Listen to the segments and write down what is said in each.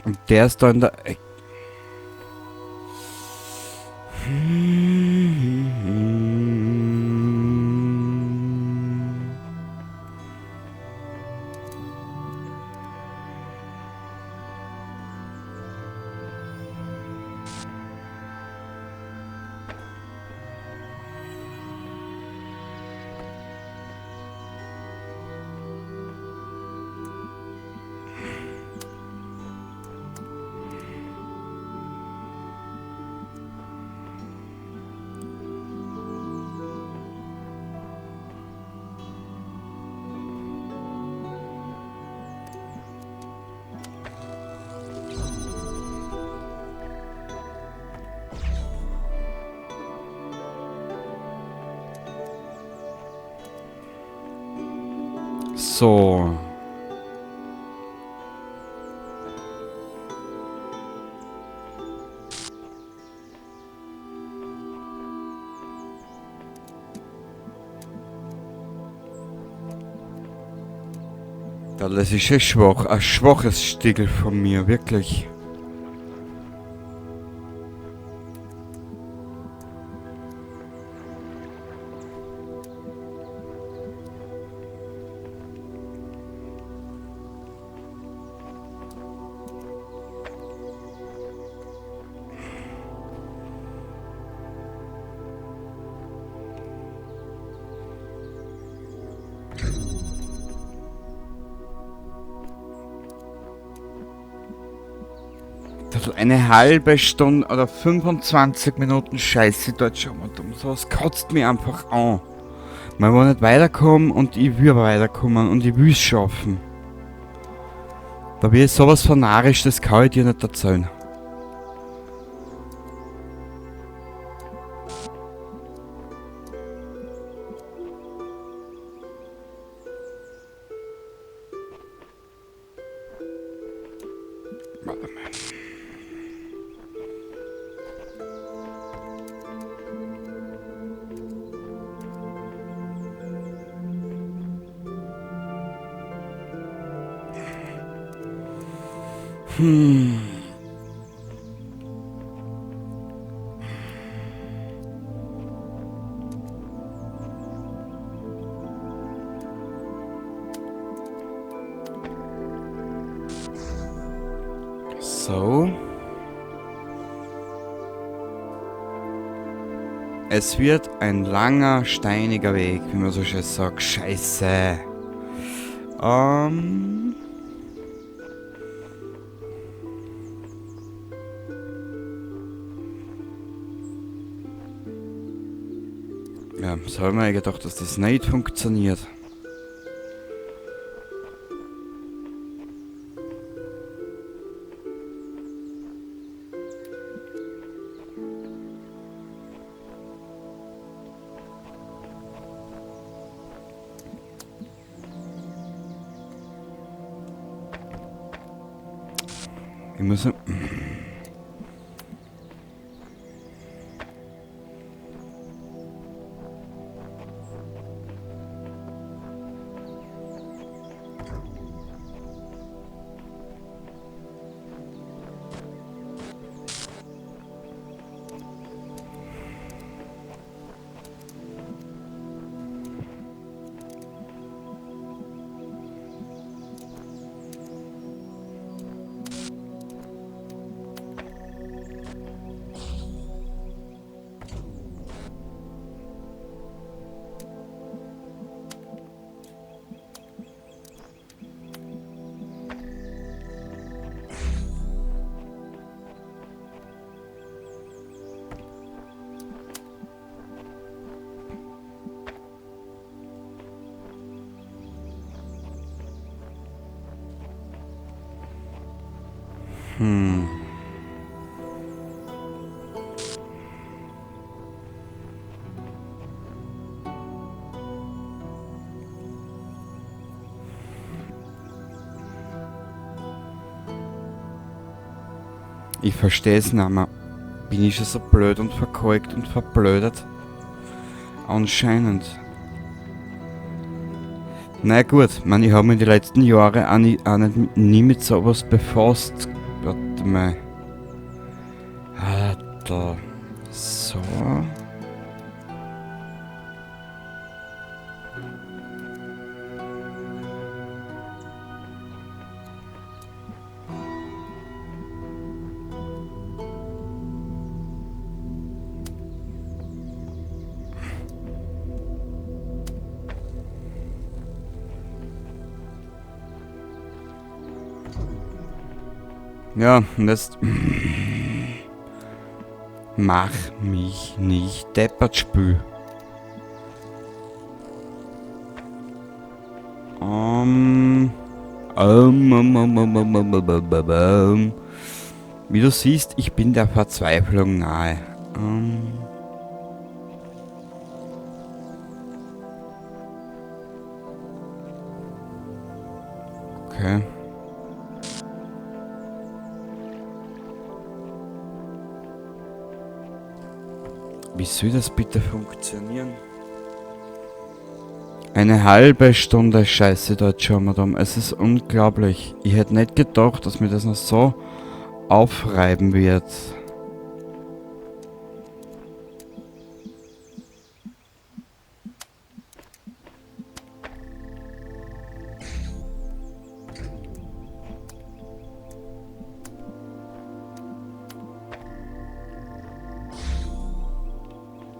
Und der ist da in der Ecke. So. Das ist echt schwach, ein schwaches Stickel von mir, wirklich. Eine halbe Stunde oder 25 Minuten Scheißsituation und um sowas kotzt mich einfach an. Man will nicht weiterkommen und ich will aber weiterkommen und ich will's schaffen. Da bin ich sowas von narrisch, das kann ich dir nicht erzählen. Warte mal. So. Es wird ein langer, steiniger Weg, wie man so schön sagt. Scheiße. Ja, das habe ich mir gedacht, dass das nicht funktioniert. Ich muss... Ich verstehe es nicht mehr. Bin ich schon so blöd und verkalkt und verblödet? Anscheinend. Na gut, ich habe mich die letzten Jahre auch nie mit sowas befasst. Warte mal. Alter. So. Ja, und jetzt... Mach mich nicht deppert, Spül. Wie du siehst, ich bin der Verzweiflung nahe. Okay. Wie soll das bitte funktionieren? Eine halbe Stunde Scheiße dort schon, Madame. Es ist unglaublich. Ich hätte nicht gedacht, dass mir das noch so aufreiben wird.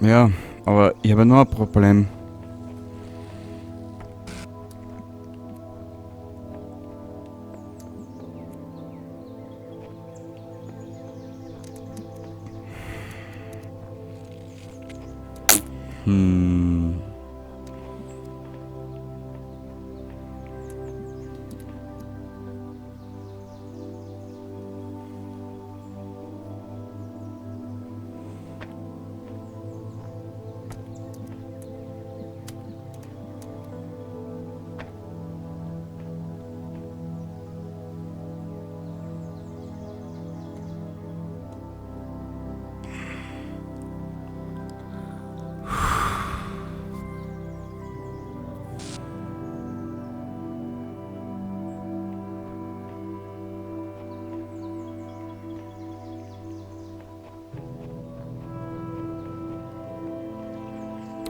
Ja, aber ich habe noch ein Problem.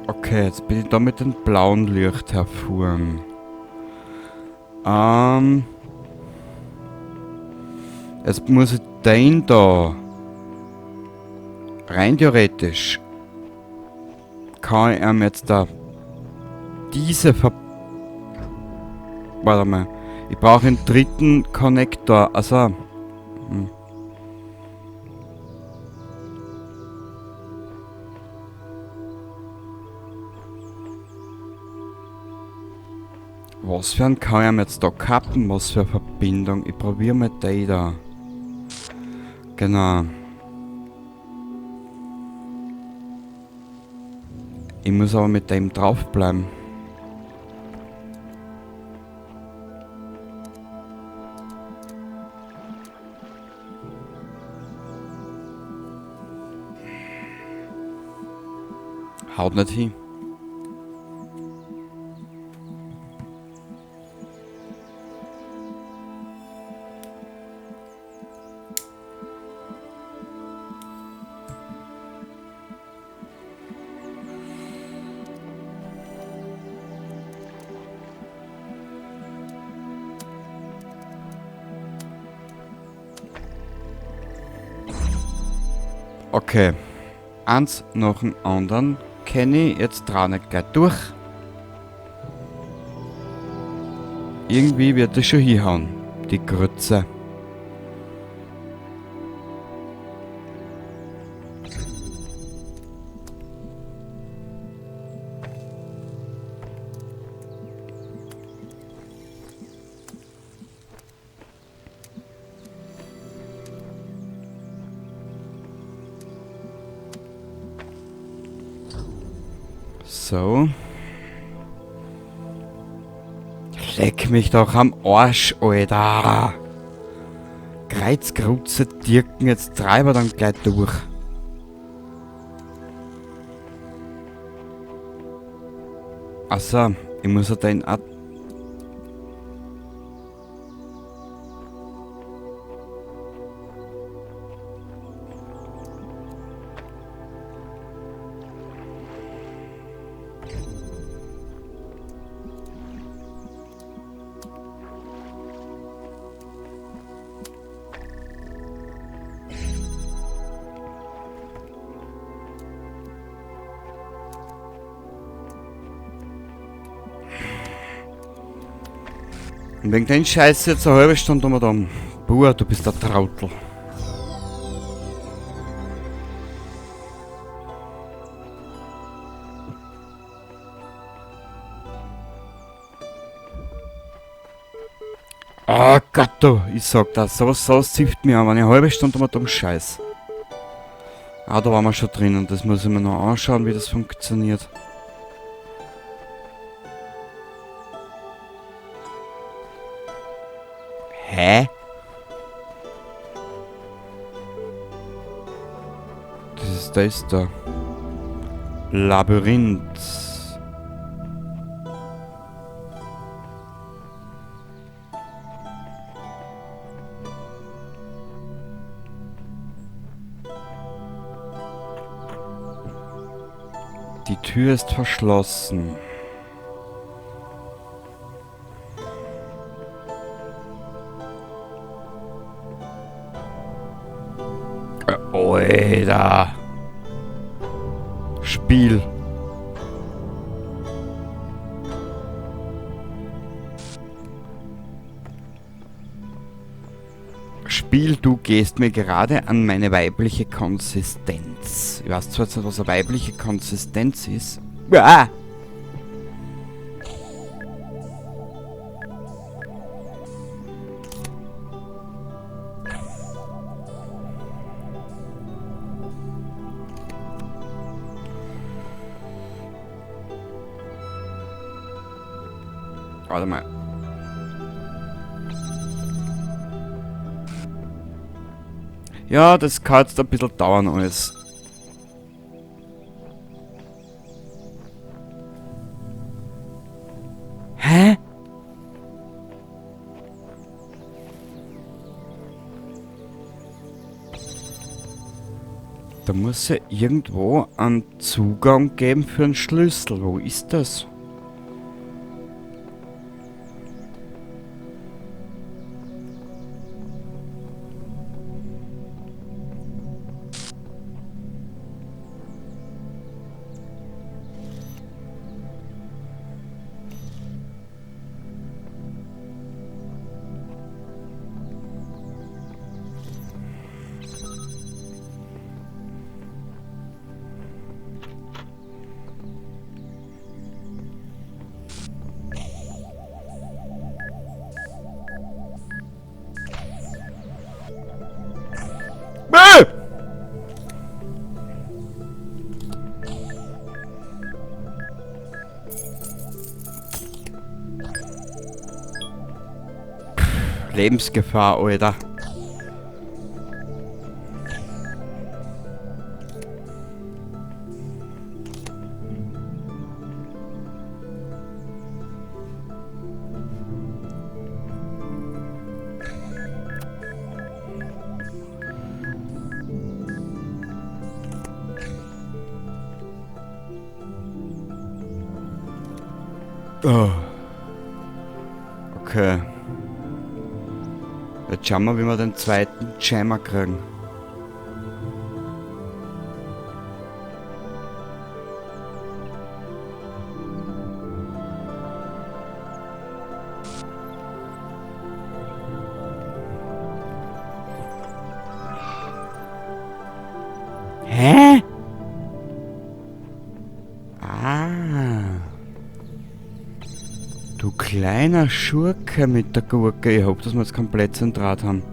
Okay, jetzt bin ich da mit dem blauen Licht herfuhren. Jetzt muss ich den da rein theoretisch kann ich ihm jetzt da diese Ver-, warte mal, ich brauche einen dritten Konnektor, also. Was für ein kann ich ihm jetzt da kappen? Was für eine Verbindung? Ich probiere mal die da. Genau. Ich muss aber mit dem draufbleiben. Haut nicht hin. Okay, eins nach dem anderen kenne ich jetzt dran nicht gleich durch. Irgendwie wird es schon hinhauen, die Grütze. So. Leck mich doch am Arsch, Alter. Kreuzkrutze, Dirken, jetzt treiben wir dann gleich durch. Achso, ich muss ja den auch. Und wegen den Scheiß jetzt eine halbe Stunde um und um. Buah, du bist der Trautel. Oh Gott, du, ich sag das, sowas zieht mir an, wenn ich eine halbe Stunde um und um Scheiß. Ah, da waren wir schon drin und das muss ich mir noch anschauen, wie das funktioniert. Hä? Das ist das da. Labyrinth. Die Tür ist verschlossen. Alter. Spiel. Spiel, du gehst mir gerade an meine weibliche Konsistenz. Ich weiß zwar jetzt nicht, was eine weibliche Konsistenz ist. Ah! Warte mal. Ja, das kann jetzt ein bisschen dauern alles. Hä? Da muss ja irgendwo einen Zugang geben für einen Schlüssel. Wo ist das? Lebensgefahr, Alter. Oh. Okay. Jetzt schauen wir, wie wir den zweiten Jammer kriegen. Hä? Ah. Du kleiner Schurke mit der Gurke. Ich hoffe, dass wir jetzt komplett zentrat haben.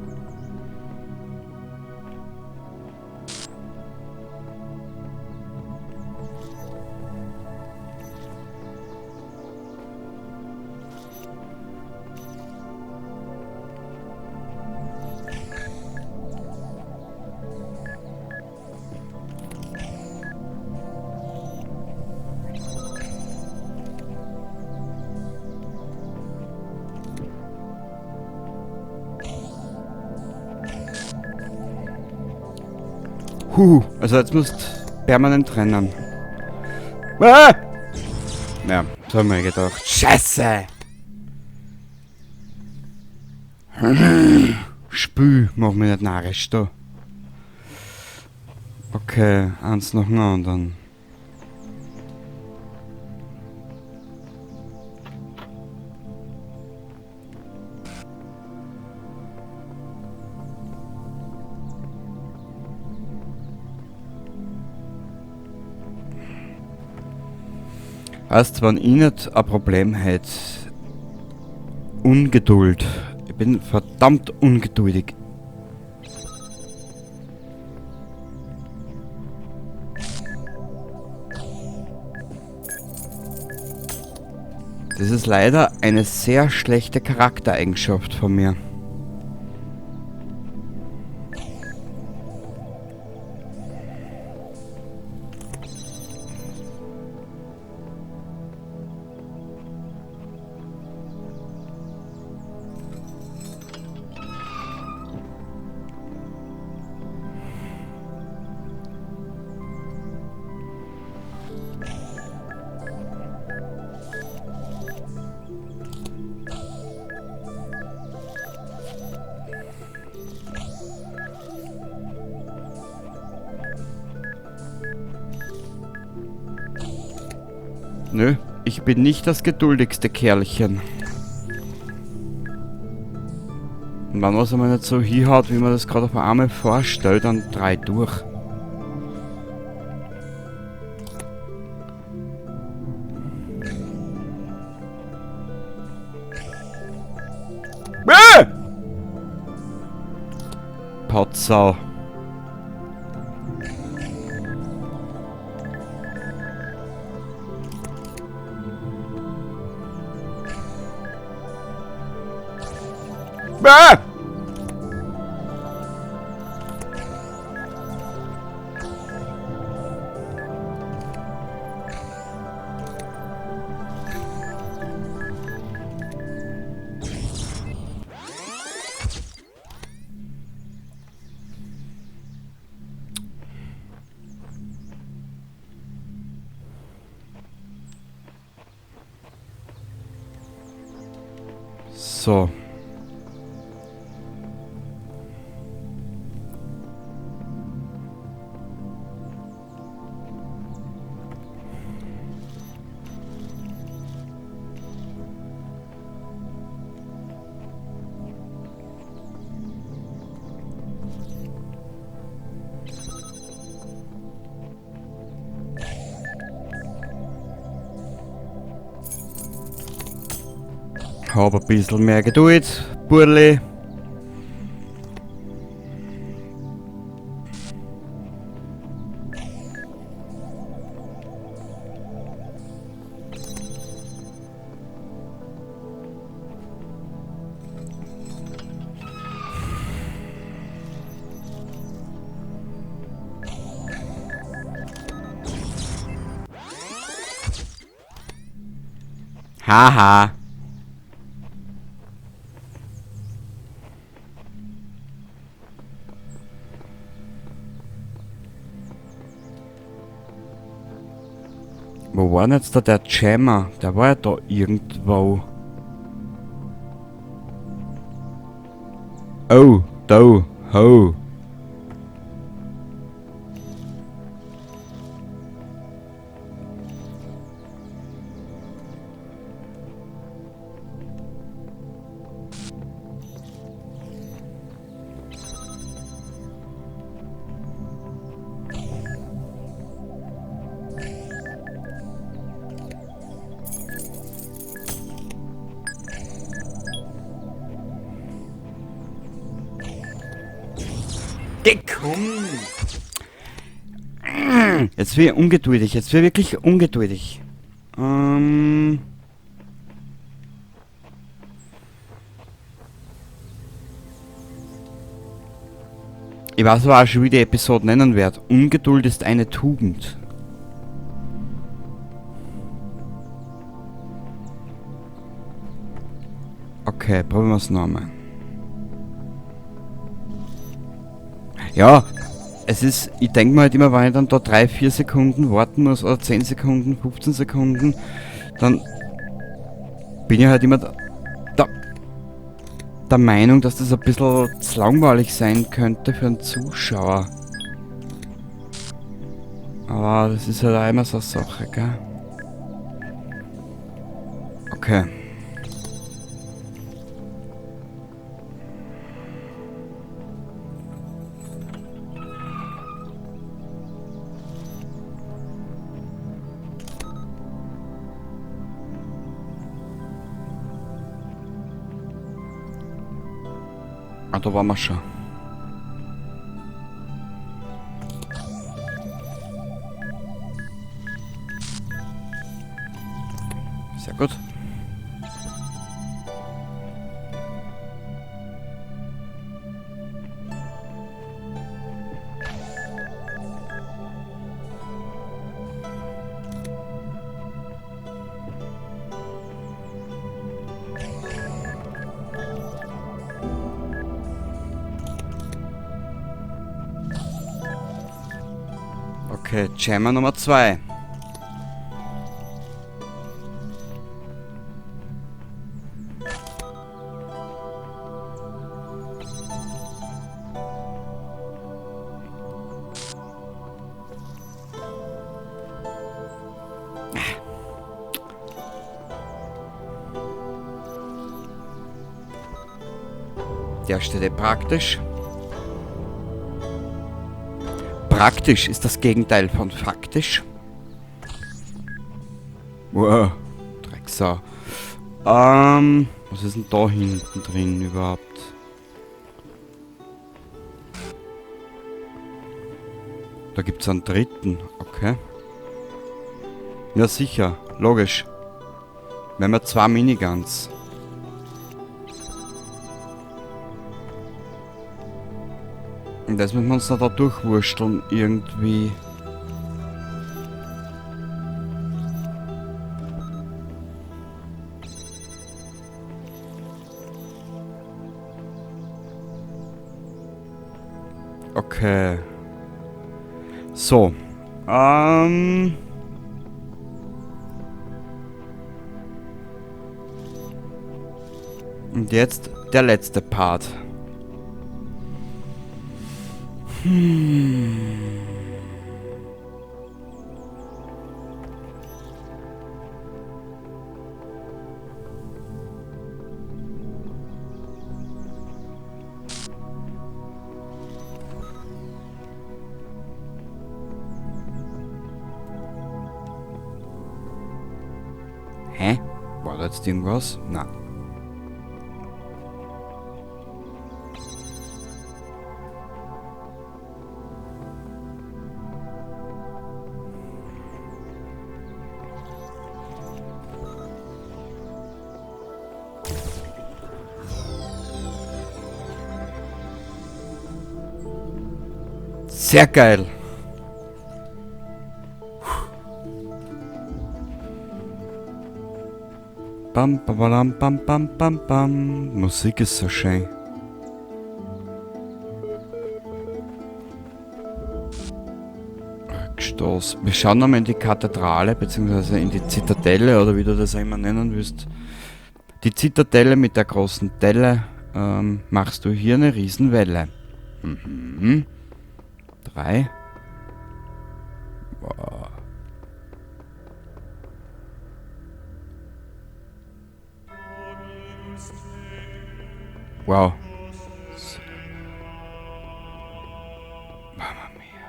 Huh, also jetzt musst du permanent rennen. Ah! Ja, das haben wir gedacht. Scheiße! Spül, mach mich nicht narrisch da. Okay, eins nach dem anderen. Weißt, wenn ich nicht ein Problem hätte, Ungeduld. Ich bin verdammt ungeduldig. Das ist leider eine sehr schlechte Charaktereigenschaft von mir. Nö, ich bin nicht das geduldigste Kerlchen. Und wenn was einmal nicht so hinhaut, wie man das gerade auf einmal vorstellt, dann dreh ich durch. Ah! Potsau. Ah! So. Hab ein bisschen mehr Geduld, Burli. Haha. Wo war denn jetzt da der Jammer? Der war ja da irgendwo. Oh, da, ho. Komm! Jetzt bin ich ungeduldig, jetzt bin ich wirklich ungeduldig. Ich weiß aber auch schon, wie die Episode nennen werde. Ungeduld ist eine Tugend. Okay, probieren wir es nochmal. Ja, es ist, ich denk mir halt immer, wenn ich dann da 3, 4 Sekunden warten muss, oder 10 Sekunden, 15 Sekunden, dann bin ich halt immer der Meinung, dass das ein bisschen zu langweilig sein könnte für einen Zuschauer. Aber das ist halt auch immer so eine Sache, gell? Okay. Ah, da waren wir schon. Sehr gut. Okay, Jammer Nummer 2. Der steht praktisch. Praktisch ist das Gegenteil von faktisch. Wow, Drecksau. Was ist denn da hinten drin überhaupt? Da gibt's einen dritten, okay. Ja sicher, logisch. Wir haben ja 2 Miniguns. Und das müssen wir uns da durchwursteln, irgendwie. Okay. So. Und jetzt der letzte Part. Hä? War da jetzt irgendwas? Nein. Sehr geil. Bam, bam, bam, bam, bam, bam, bam. Musik ist so schön. Rückstoß. Wir schauen nochmal in die Kathedrale, beziehungsweise in die Zitadelle, oder wie du das auch immer nennen willst. Die Zitadelle mit der großen Delle, machst du hier eine Riesenwelle. Mhm. 3. Wow. Wow. Mama mia.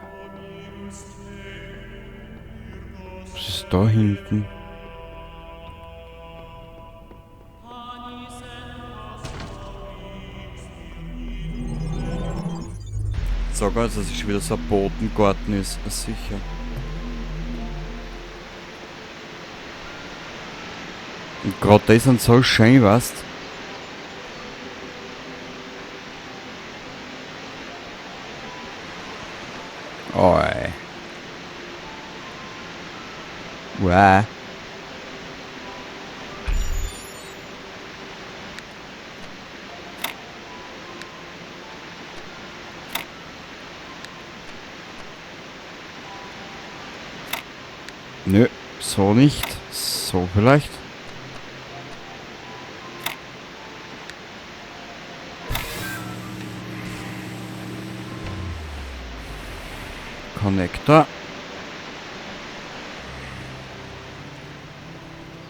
Was ist da hinten? Sag mal, dass es schon wieder so ein Botengarten ist, sicher. Und grad die sind so schön, weißt? Oi. Wow. Nö, so nicht. So vielleicht. Connector.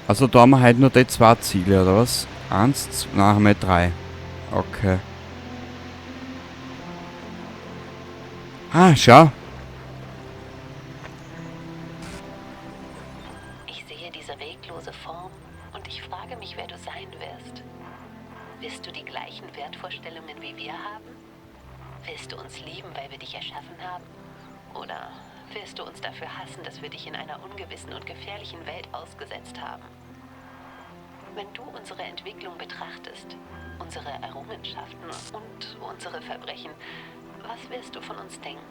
Also da haben wir halt nur die 2 Ziele, oder was? 1, 2, nein, haben wir 3. Okay. Ah, schau. Ich sehe diese reglose Form und ich frage mich, wer du sein wirst. Wirst du die gleichen Wertvorstellungen wie wir haben? Wirst du uns lieben, weil wir dich erschaffen haben? Oder wirst du uns dafür hassen, dass wir dich in einer ungewissen und gefährlichen Welt ausgesetzt haben? Wenn du unsere Entwicklung betrachtest, unsere Errungenschaften und unsere Verbrechen, was wirst du von uns denken?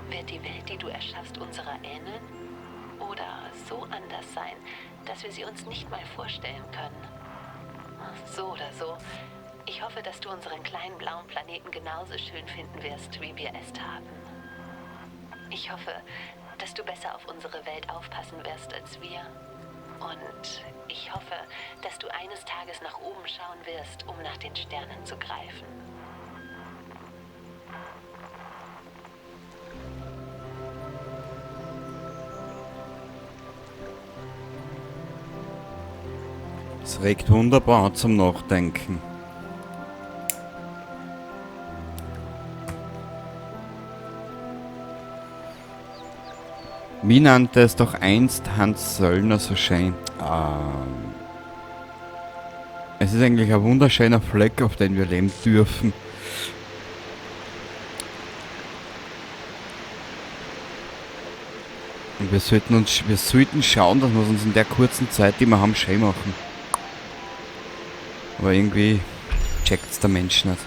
Wird die Welt, die du erschaffst, unserer ähneln? Oder so anders sein, dass wir sie uns nicht mal vorstellen können? So oder so, ich hoffe, dass du unseren kleinen blauen Planeten genauso schön finden wirst, wie wir es taten. Ich hoffe, dass du besser auf unsere Welt aufpassen wirst als wir. Und ich hoffe, dass du eines Tages nach oben schauen wirst, um nach den Sternen zu greifen. Es regt wunderbar zum Nachdenken. Wie nannte es doch einst Hans Söllner so schön? Es ist eigentlich ein wunderschöner Fleck, auf dem wir leben dürfen. Und wir sollten schauen, dass wir es uns in der kurzen Zeit, die wir haben, schön machen. Aber irgendwie checkt's der Mensch nicht.